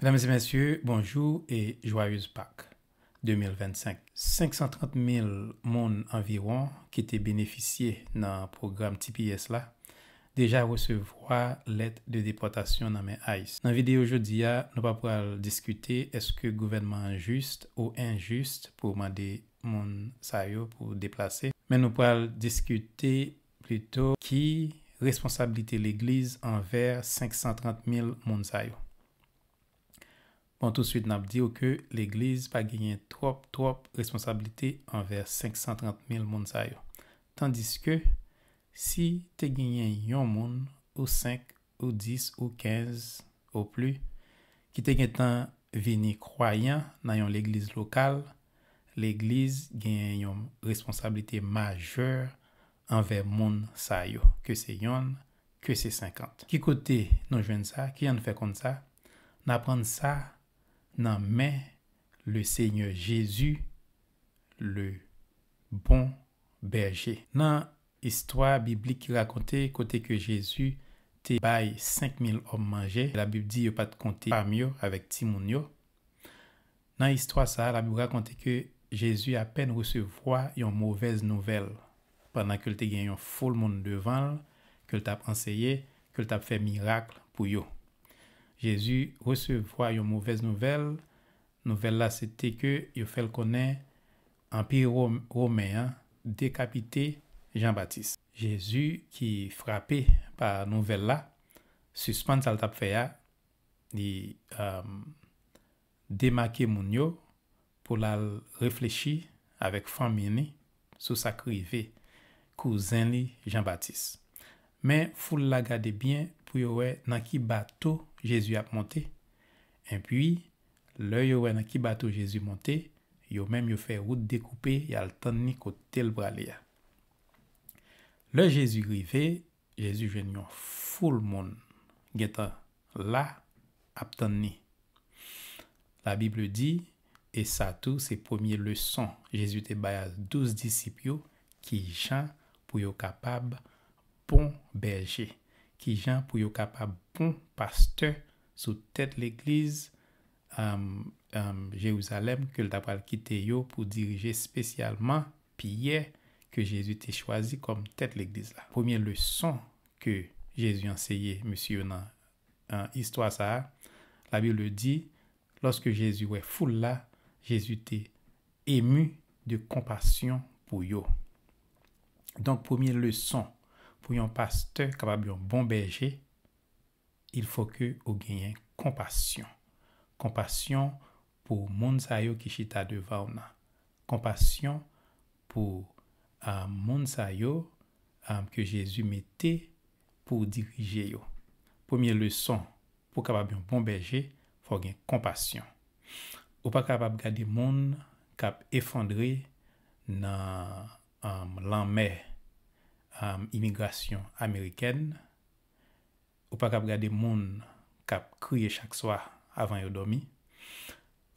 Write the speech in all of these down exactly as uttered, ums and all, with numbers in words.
Medam e mesye, bonjou e jwayouz Pak de mil vennsenk. Senk san trant mil moun anviwon ki te benefisye nan pwogram T P S la deja resevwa lèt de depòtasyon nan men ICE. Nan videyo jodi a, nou pa pral diskite èske gouvènman an jis ou enjis pou mande moun sa yo pou deplase, men nou pral diskite plito ki responsablite legliz anvè senk san trant mil moun sa yo. Bon, tousuit n ap di w ke legliz pa genyen twòp, twòp responsablite anvè senk san trant mil moun sa yo. Tandiske, si te genyen yon moun, ou senk, ou dis, ou kenz, ou pli, ki te gentan vini kwayan nan yon legliz lokal, legliz genyen yon responsablite majè anvè moun sa yo, ke se yonn, ke se senkant. Ki kote nou jwenn sa? Kijan n fè konn sa? N aprann sa nan men le Senyè Jezi, le bon bèje. Nan istwa biblik ki rakonte kote ke Jezi te bay senk mil òm manje, Labib di yo pa t konte fanm yo avèk timoun yo. Nan istwa sa a, Labib rakonte ke Jezi apèn resevwa yon movèz nouvèl pandan ke l te gen yon foul moun devan l, ke l t ap anseye, ke l t ap fè mirak pou yo. Jezi resevwa yon movèz nouvèl. Nouvèl la se te ke yo fè l konnen Anpi Wom- Women an dekapite Jan Batis. Jezi, ki frape pa nouvèl la, sispann sa l t ap fè a, li um, demake moun yo pou l al reflechi avèk fanmi li sou sa k rive kouzen li Jan Batis. Men foul la gade byen pou yo wè nan ki bato Jezi ap monte. Enpi, lè yo wè nan ki bato Jezi monte, yo menm yo fè wout dekoupe, y al tann li kote l prale a. Lè Jezi rive, Jezi jwenn yon foul moun gentan la ap tann li. Labib di, e sa tou se premye leson Jezi te bay a douz disip yo, kijan pou yo kapab bon bèje, kijan pou yo kapab bon pastè sou tèt legliz um, um, Jerizalèm ke l ta pral kite yo pou dirije espesyalman Pyè ke Jezi te chwazi kòm tèt legliz la. Premye leson ke Jezi anseye mesye yo nan uh, istwa sa a, Labib di, lòske Jezi wè foul la, Jezi te emu de konpasyon pou yo. Donk, premye leson pou yon pastè kapab yon bon bèje, il faut que ou genyen konpasyon. Konpasyon pou moun sa yo ki chita devan w nan. Konpasyon pou uh, moun sa yo um, ke Jezi mete pou dirije yo. Premye leson, pou w kapab yon bon bèje, fò w gen konpasyon. Ou pa kapab gade moun k ap efondre nan um, lanmè um, imigrasyon amerikèn. Ou pa kab gade moun k ap kriye chak swa avan yo dòmi.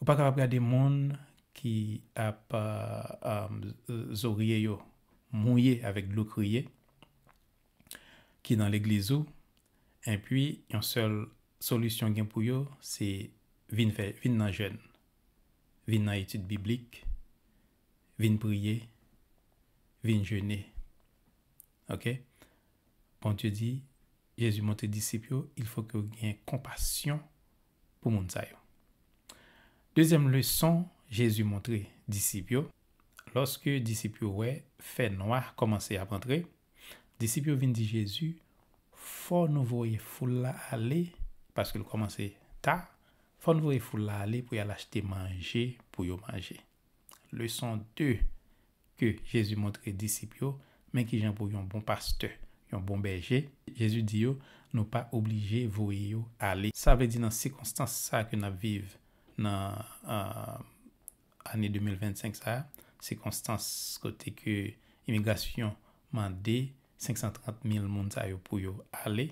Ou pa kab gade moun ki ap uh, um, zorye yo mouye avèk dlo kriye ki nan legliz ou. Enpi, yon sèl solisyon gen pou yo, se vin fè, vin nan jèn, vin nan etid biblik, vin priye, vin jene. Ok? Bondye di, Jezi montre disip yo, il faut que gen konpasyon pou moun sa yo. Dezyèm leson Jezi montre disip yo, lòske disip yo wè fè nwa kòmanse ap antre, disip yo vin di Jezi, fò nou voye foul la ale, paske l kòmanse ta, fò nou voye foul la ale pou y al achte manje pou yo manje. Leson de ke Jezi montre disip yo, men kijan pou yon bon pastè, yon bon bèje. Jezi di yo, nou pa oblije voye yo ale. Sa vle di nan sikonstans sa ke n ap viv nan uh, ane de mil vennsenk sa, sikonstans kote ke imigrasyon mande senk san trant mil moun sa yo pou yo ale.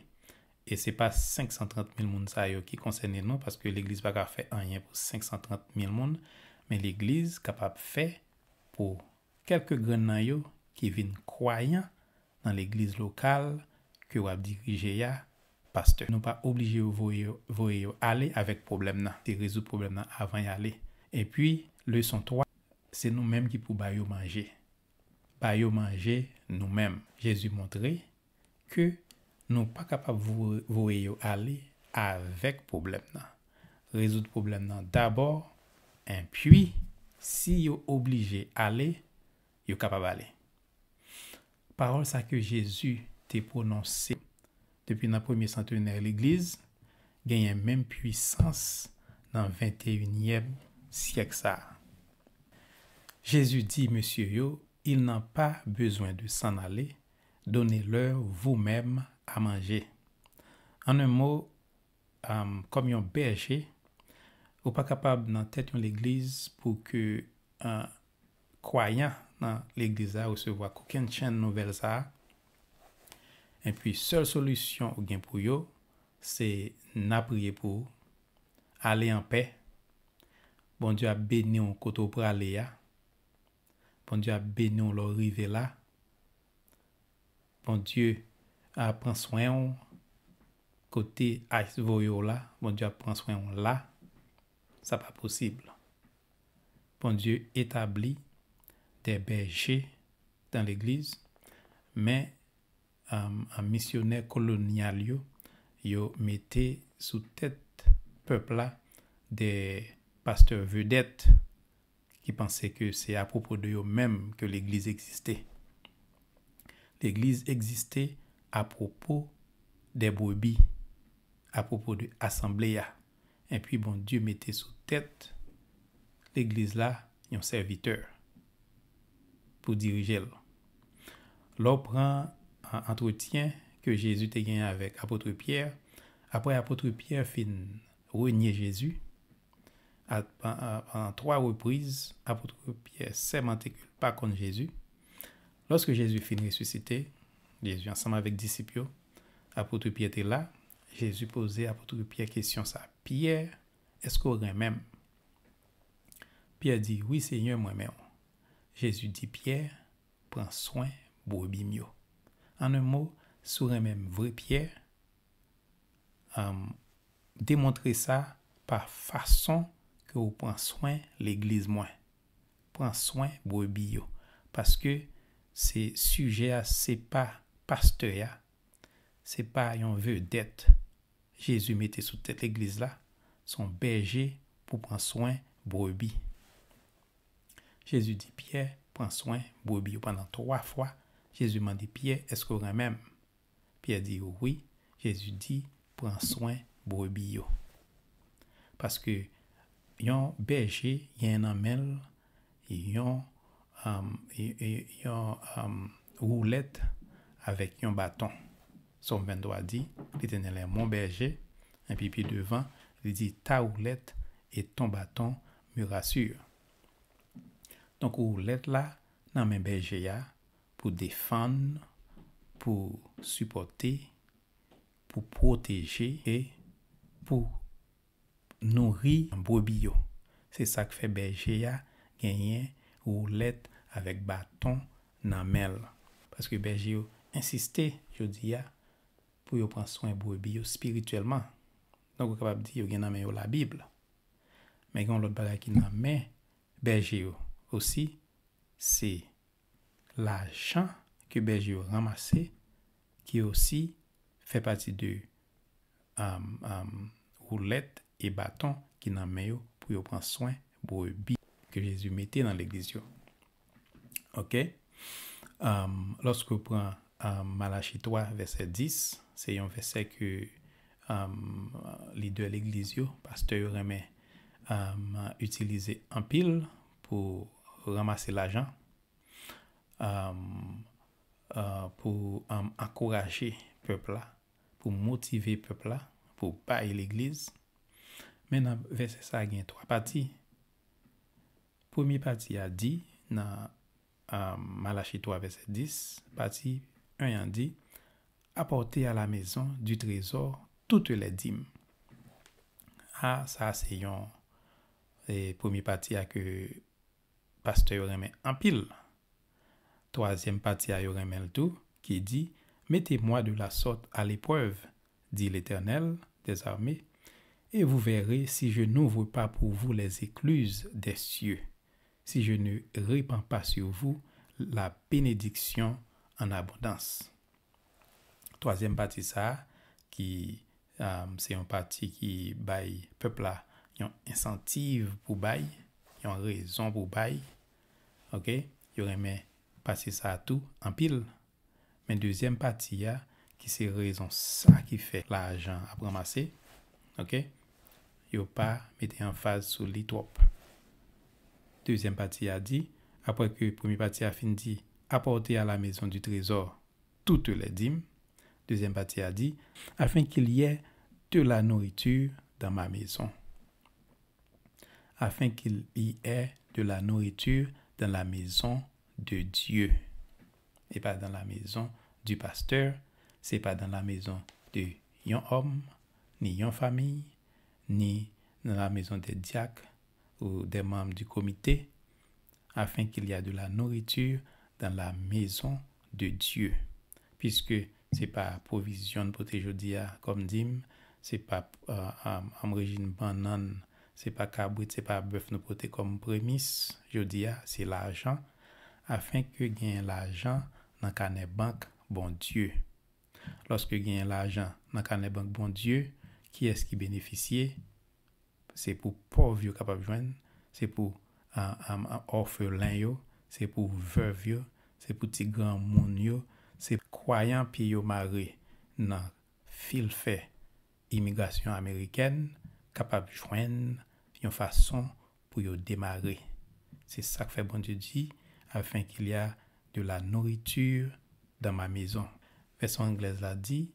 E se pa senk san trant mil moun sa yo ki konsène nou, paske legliz pa ka fè anyen pou senk san trant mil moun, men legliz kapab fè pou kèlke grenn nan yo ki vin kwayan nan legliz lokal ke w ap dirije a, pastè. Nou pa oblije voye yo, voye yo ale avèk pwoblèm nan. Se rezoud pwoblèm nan avan y ale. Epi, leson twa, se nou menm ki pou ba yo manje. Ba yo manje nou menm. Jezi montre ke nou pa kapab vo-, voye yo ale avèk pwoblèm nan. Rezoud pwoblèm nan dabò, enpi, si yo oblije ale, yo kapab ale. Pawòl sa ke Jezi te pwononse depi nan premye santenè legliz genyen menm pwisans nan venteyinyèm syèk sa a. Jezi di mesye yo, ils n'ont pas besoin de s'en aller, donnez-leur vous-même à manger. En un mot, um, kòm yon bèje, ou pa kapab nan tèt yon legliz pou ke, uh, kwayan nan legliz la resevwa kokennchenn nouvèl sa a. Epi sèl solisyon ou gen pou yo, se n a priye pou ou, ale anpè, Bondye ap beni w kote w prale a, Bondye ap beni w lè w rive la, Bondye ap pran swen w kote ICE voye w la, Bondye ap pran swen w la, sa pa posib. Bondye etabli de bèje dan legliz, men, um, misyonè kolonyal yo, yo mete sou tèt pèp la de pastè vedèt ki panse ke se apwopo de yo menm ke legliz egziste. Legliz egziste apwopo de brebi, apwopo de asanble a. Epi Bondye mete sou tèt legliz la yon sèvitè pou dirije l. Lè w pran, a, antretyen ke Jezi te genyen avèk apot Pyè, apre apot Pyè fin renye Jezi, a, a, a, pandan twa repriz, apot Pyè sèmante ke l pa konn Jezi. Lòske Jezi fin resisite, Jezi ansanm avèk disip yo, apot Pyè te la, Jezi poze apot Pyè kesyon sa, Pyè, èske w renmen m? Pyè di, wi, Senyè, m renmen w. Jezi di Pyè, pran swen brebi m yo. An en mo, si w renmen m vre, Pyè, um, demontre sa pa fason ke w pran swen legliz mwen. Pran swen brebi yo. Paske se sijè a, se pa pastè a, se pa yon vedèt Jezi mete sou tèt legliz la, se yon bèje pou pran swen brebi. Jezi di Pyè, pran swen brebi yo pandan twa fwa. Jezi mande Pyè, èske w renmen m? Pyè di wi. Jezi di, pran swen brebi yo. Paske yon bèje gen nan men l yon, um, y-, y-, yon, um, woulèt avèk yon baton. Sòm venntwa di, Letènèl est mon berger, epi pi devan, li di, ta houlette et ton bâton me rassurent. Donk, woulèt la nan men bèje a pou defann, pou sipòte, pou pwoteje e pou nouri brebi yo. Se sa k fè bèje a genyen woulèt avèk baton nan men l. Paske bèje yo ensiste, jodi a, pou yo pran swen brebi yo espirityèlman. Donk, ou kapab di yo gen nan men yo Labib. Men gen yon lòt bagay ki nan men bèje yo osi, se lajan ke bèje yo ranmase, ki osi fè pati de, um, um, woulèt e baton ki nan men yo pou yo pran swen brebi ke Jezi mete nan legliz yo. Oke? Um, lòske w pran, um, Malachi twa, vèsè dis, se yon vèsè ke, um, lidè legliz yo, pastè yo renmen, um, itilize anpil pou ranmase lajan, um, uh, pou, um, ankouraje pèp la, pou motive pèp la, pou bay legliz. Men nan vèsè sa a gen twa pati. Premye pati a di nan, um, Malachi twa vèsè dis, pati en an di, apportez à la maison du trésor toutes les dîmes. A, sa se yon, e, premye pati a ke pastè yo renmen anpil. Twazyèm pati a yo renmen l tou, ki di, mettez-moi de la sorte à l'épreuve, dit l'Éternel des armées, et vous verrez si je n'ouvre pas pour vous les écluses des cieux, si je ne répands pas sur vous la bénédiction en abondance. Twazyèm pati sa a, ki um, se yon pati ki bay pèp la yon ensantiv pou bay, yon rezon pou bay. Ok, yo renmen pati sa a tou anpil. Men dezyèm pati a, ki se rezon sa ki fè lajan ap ranmase, ok, yo pa mete anfaz sou li twòp. Dezyèm pati a di, apre ke premye pati a fin di, apportez à la maison du trésor toutes les dîmes. Dezyèm pati a di, afin qu'il y ait de la nourriture dans ma maison. Afin qu'il y ait de la nourriture dans la maison de Dieu. Et pas dans la maison du pasteur, c'est pas dans la maison de yon homme, ni yon famille, ni dans la maison des diacres ou des membres du comité, afin qu'il y a de la nourriture dans la maison de Dieu. Puisque se pa pwovizyon n pote jodi a kòm dim, se pa uh, um, um, rejim bannann, se pa kabrit, se pa bèf nou pote kòm premis jodi a, se lajan, afin ke gen lajan nan kanè bank Bondye. Lòske gen lajan nan kanè bank Bondye, kiyès ki benefisye? Se pou pòv yo kapab jwenn, se pou uh, um, òfelen yo, se pou vèv yo, se pou ti granmoun yo, se kwayan pye yo mare nan fil fè imigrasyon amerikèn kapab jwenn yon fason pou yo demare. Se sa k fè Bondye di, afin qu'il y a de la nourriture dans ma maison. Vèsyon anglèz la di,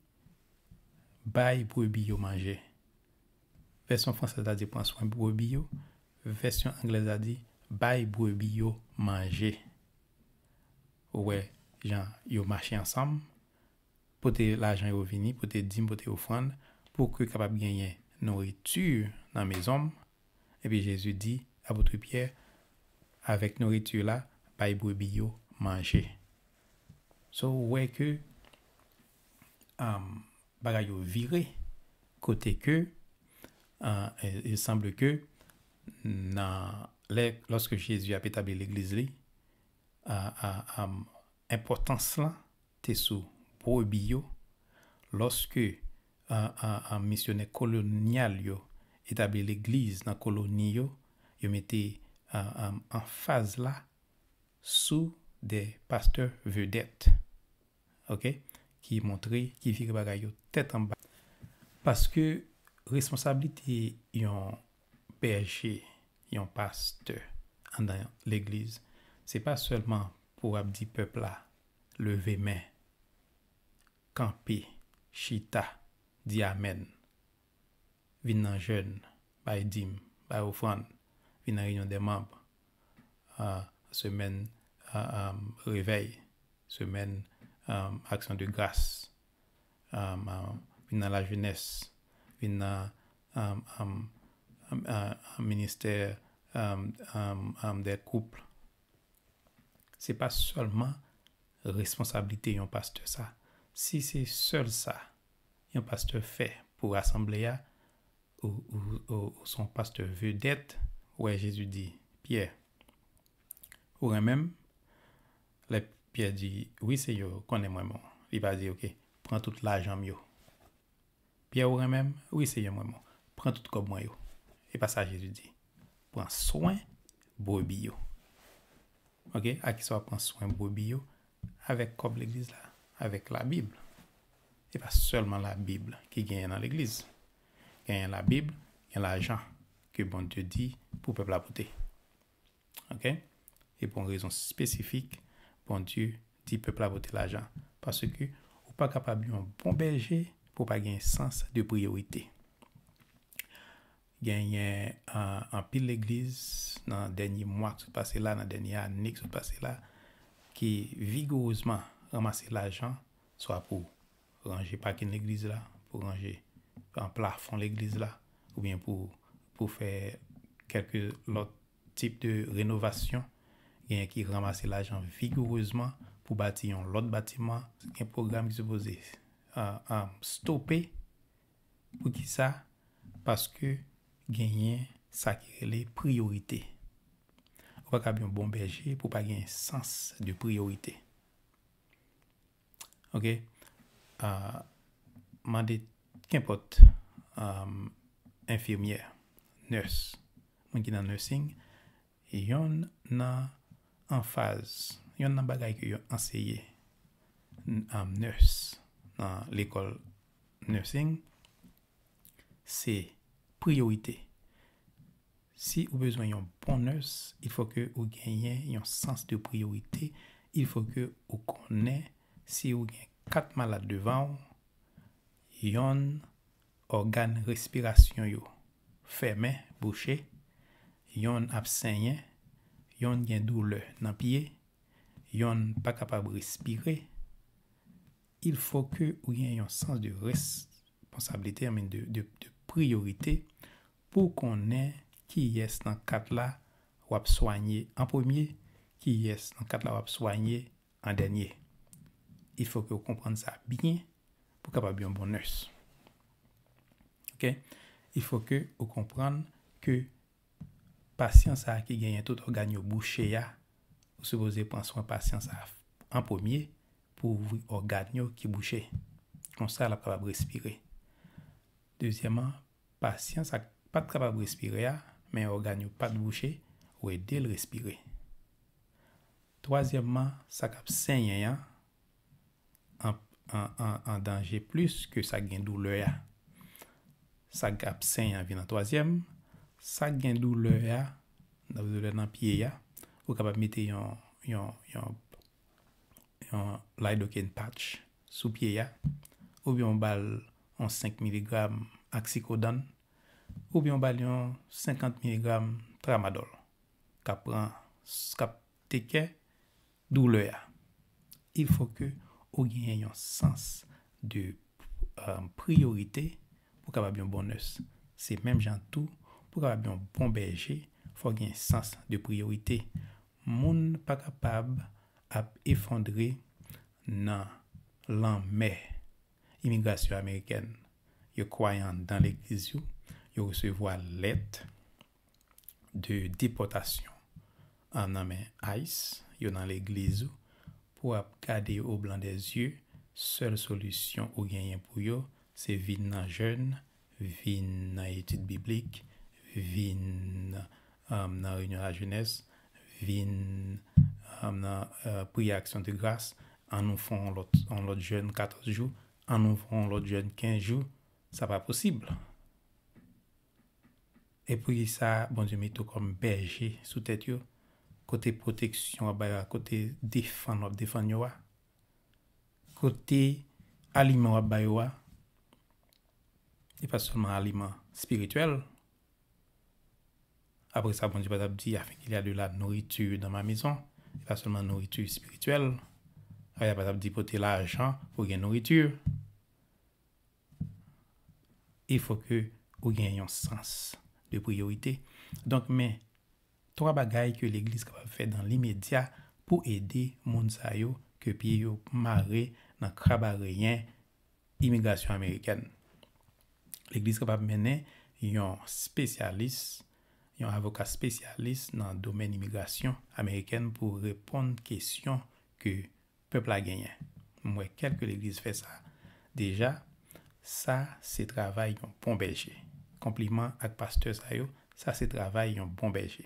bay brebi yo manje. Vèsyon fransèz la di, pran swen brebi yo. Vèsyon anglèz la di, bay brebi yo manje. Ou wè jan yo mache ansanm, pote lajan yo vini, pote dim, pote ofrann, pou ke kapab genyen nouriti nan mezon m. Epi Jezi di, apot Pyè, avèk nouriti la, bay brebi yo manje. So, ou wè ke um, bagay yo vire kote ke uh, il semble ke nan lè, lòske Jezi ap etabli legliz li, uh, uh, um, enpòtans lan te sou brebi yo, lòske uh, uh, uh, misyonè kolonyal yo etabli legliz nan koloni yo, yo mete uh, um, anfaz la sou de pastè vedèt, ok, ki montre, ki vire bagay yo tèt anba. Paske responsablite yon bèje, yon pastè anndan legliz, se pa sèlman pou ap di pèp la, leve men, kanpe, chita, di amèn, vin nan jèn, bay dim, bay ofrann, vin nan reyinyon dè manm, uh, semèn uh, um, revèy, semèn um, aksyon de gras, um, um, vin nan lajenès, vin nan um, um, um, uh, ministè um, um, um, dè koup. Se pa sèlman responsablite yon pastè sa. Si se sèl sa yon pastè fè pou rasanble a, ou, ou, ou, ou se yon pastè vedèt, ou wè Jezi di, Pyè, ou renmen m? Lè Pyè di, wi, Seyè, ou konnen m renmen w. Li pa di, oke, pran tout lajan m yo. Pyè, ou renmen m? Wi, Seyè, m renmen w. Pran tout kòb mwen yo. E pa sa Jezi di. Pran swen brebi yo. Ok? A ki sa w ap pran swen brebi yo? Avèk kòb legliz la, avèk Labib. E pa sèlman Labib ki genyen nan legliz. Genyen Labib, gen lajan ke Bondye di pou pèp la pote. Ok? E pou yon rezon espesifik, Bondye di pèp la pote lajan. Paske ou pa kapab yon bon bèje pou w pa gen sans de priyorite. Genyen uh, anpil legliz nan dènye mwa ki sot pase la, nan dènye ane ki sot pase la, ki vigorezman ranmase lajan, swa pou ranje pakin legliz la, pou ranje an plafon legliz la, oubyen pou, pou fè kèlke lòt tip de renovasyon. Genyen ki ranmase lajan vigorezman pou bati yon lòt batiman. Gen pwogram ki sipoze uh, uh, stope Poukisa? Paske genyen sa ki rele priyorite. Ou pa kab yon bon bèje pou pa gen sans de priyorite. Ok? Ah, mande kenpòt, um, enfimyè, nurse, moun ki nan nursing, yonn nan anfaz, yonn nan bagay ke yo anseye, n-, um, nurse nan lekòl nursing, se priyorite. Si ou bezwen yon bon nurse, il faut que ou genyen yon sans de priyorite. Il faut que ou konnen si ou gen kat malad devan ou, yonn ògàn respirasyon yo fèmen, bouche, yonn ap senyen, yonn gen doulè nan pye, yonn pa kapab respire. Il faut que ou gen yon sans de responsabilité, I mean, de, de, de priyorite, pou konnen kiyès nan kat la w ap swanye an premye, kiyès nan kat la w ap swanye an dènye. Il faut que ou konprann sa byen pou kapab yon bon nurse. Ok? Il faut que ou konprann ke pasyan sa a ki genyen tout ògàn yo bouche a, ou sipoze pran swen pasyan sa a an premye pou ouvri ògàn yo ki bouche. Konsa, l ap kapab respire. Dezyèmman, pasyan sa k pa t kapab respire a, men ògàn yo pa t bouche, ou ede l respire. Twazyèmman, sa k ap senyen an, an, an, an, an danje plis ke sa k gen doulè a. Sa k ap senyen an vin an twazyèm. Sa k gen doulè a, nan doulè nan pye a, ou kapab mete yon, yon, yon, yon lidocaine patch sou pye a, oubyen ou ba l yon senk miligram oxycodone, oubyen ou ba l yon senkant miligram tramadol, k ap pran, k ap take care doulè a. Il faut que ou genyen yon sans de, euh, priyorite pou kapab yon bon nurse. Se menm jan tou, pou kapab yon bon bèje, fò gen sans de priyorite. Moun pa kapab ap efondre nan lanmè imigrasyon amerikèn. Yo kwayan dan legliz yo, yo resevwa lèt de depòtasyon an nan men ICE, yo nan legliz ou, pou ap gade yo o blan dè zye, sèl solisyon ou genyen pou yo, se vin nan jèn, vin nan etid biblik, vin, um, nan reyinyon lajenès, vin, um, nan, uh, priyè aksyon de gras, ann nou fè yon lòt, yon lòt jèn katòz jou, ann nou fè yon lòt jèn kenz jou, sa pa posib. E poukisa Bondye mete w kòm bèje sou tèt yo? Kote pwoteksyon w ap ba yo a? Kote defann w ap defann yo a? Kote aliman w ap ba yo a? E pa sèlman aliman espirityèl. Apre sa, Bondye pa t ap di, afin qu'il y a de la nourriture dans ma maison. E pa sèlman nouriti espirityèl. Apre, pa t ap di, pote lajan pou gen nouriti. Il faut que ou gen yon sans de priyorite. Donk, men twa bagay ke legliz kapab fè dan limedya pou ede moun sa yo ke pye yo mare nan krabareyen imigrasyon amerikèn. Legliz kapab mennen yon spesyalis, yon avoka spesyalis nan domèn imigrasyon amerikèn pou reponn kesyon ke pèp la genyen. M wè kèlke legliz fè sa deja. Sa se travay yon bon bèje. Konpliman ak pastè sa yo, sa se travay yon bon bèje.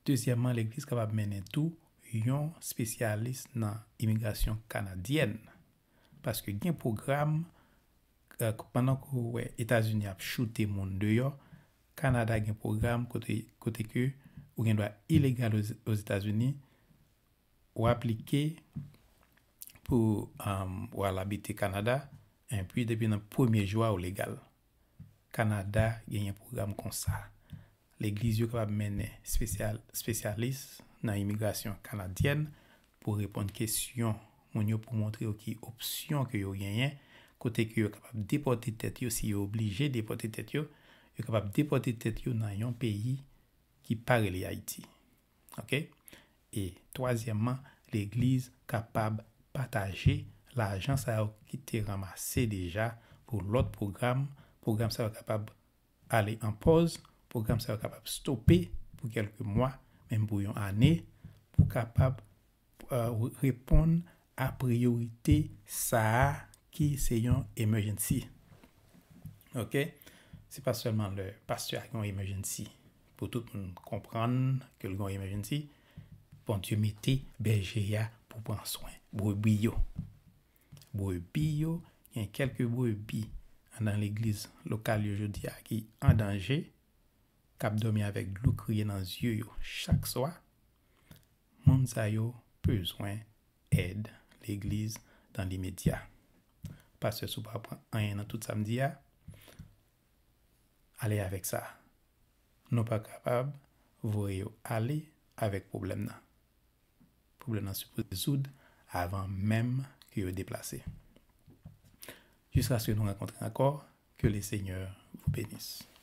Dezyèmman, legliz kapab mennen tou yon spesyalis nan imigrasyon kanadyèn. Paske gen pwogram, eh, pandan ke w wè Etazini ap choute moun deyò, Kanada gen pwogram kote, kote ke ou gen dwa ilegal Ozetazini, w aplike pou, um, w al abite Kanada, enpi depi nan premye jou a ou legal. Kanada genyen pwogram konsa. Legliz yo kapab mennen spesyal-, spesyalis nan imigrasyon kanadyèn pou reponn kesyon moun yo, pou montre yo ki opsyon ke yo genyen, kote ke yo kapab depòte tèt yo si yo oblije depòte tèt yo, yo kapab depòte tèt yo nan yon peyi ki pa rele Ayiti. Ok? E twazyèmman, legliz kapab pataje lajan sa yo ki te ranmase deja pou lòt pwogram, pwogram sa yo kapab ale an pòz, pwogram sa yo kapab stope pou kèlke mwa, menm pou yon ane, pou kapab uh, reponn a priyorite sa a ki se yon emergency. Ok? Se pa sèlman lè pastè a gen yon emergency pou tout moun konprann ke l gen yon emergency. Bondye mete bèje a pou pran swen brebi yo. Brebi yo, gen kèlke brebi anndan legliz lokal yo jodi a ki an danje, k ap dòmi avèk dlo kriye nan zye yo chak swa. Moun sa yo bezwen èd legliz dan limedya. Pastè, si w pa pran anyen nan tout sa m di a, ale avèk sa. Nou pa kapab voye yo ale avèk pwoblèm nan. Pwoblèm nan sipoze rezoud avan menm ke yo deplase. Jiskaske nou rankontre ankò, ke le Seigneur vous bénisse.